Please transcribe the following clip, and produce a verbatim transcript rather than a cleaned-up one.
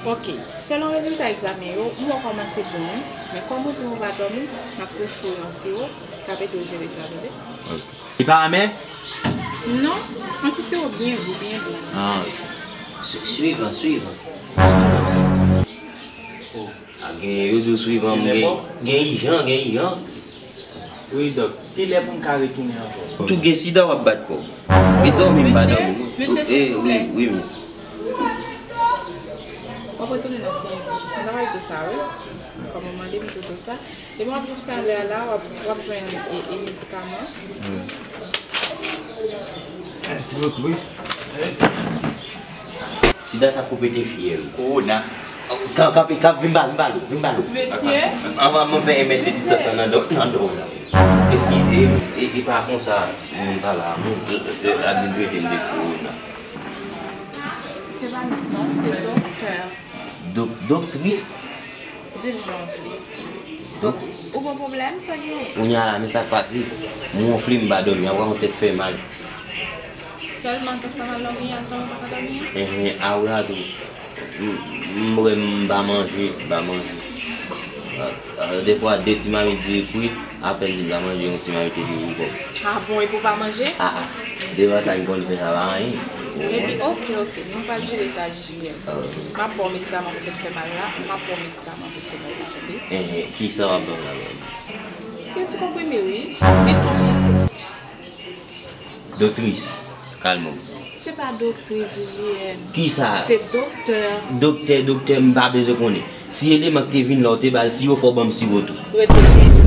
Ok, selon rezilta egzamen yo, m wè w kòmanse bon wi, men kòm ou di m ou pa dòmi, m ap preskri w yon siwo k ap ede w jere sa, tande? Li pa anmè? Non, yon ti siwo byen gou, byen dous. Ah. Su- Suivan, suivan. Oh, ah, gen yo di w suivan, m gen, gen ijan, gen ijan. Wi, dòk. Kilè pou m ka retounen ankò? Tou gen sida w ap bat kò w. Gen dòmi m pa dòmi. Wi, wi, miss. W ap retounen nan klinik. M ta pral di w sa, wi. Kòm ou mande m, m te di w sa. Depi w ap jis talè a la, w ap, w ap jwenn e, e medikaman. Mèsi bokou, wi. Sida sa koupe te fyèl. Kowona. Kap, kap, kap, vin ba, vin ba lo, vin ba lo. Mesye. Anvan mwen fè yon mèt rezistans nan do, nan do la. Eskize, e, e pa konsa moun pale a moun, ap vin trete m de kowona. Se pa mis non, se doktè. Dok, doktris? Di l jan w vle. Dok. Ou gon pwoblèm, sa gen? Kounye a la, men sa k pase. M wonfle, m pa dòmi, apre yon tèt fè mal. Sèlman tèt fè mal la w genyen ak tan w pa ka dòmi an? Enhen, a wi a tou. M, m wè m pa manje, m pa manje. Ah, ah, defwa de ti mamit diri kwit, apèn si m pa manje yon ti mamit diri kwit. Ah bon, epi w pa manje? Ah, ah. Devan sa m konn fè sa pa anyen. Epi, ok, ok, nou pral jere sa, J J M. M ap ba w medikaman pou tèt fè mal la, m ap ba w medikaman pou somèy la, tande? Enhen, kisa w ap ban m la menm? Yon ti konprime, wi. Li twò piti. Doktris, kalme w. Se pa doktris, J J M. Kisa? Se doktè. Doktè, doktè, m pa bezwen konnen. Si eleman k te vin la, w te ba l siwo, fò w ban m siwo tou. Rete byen.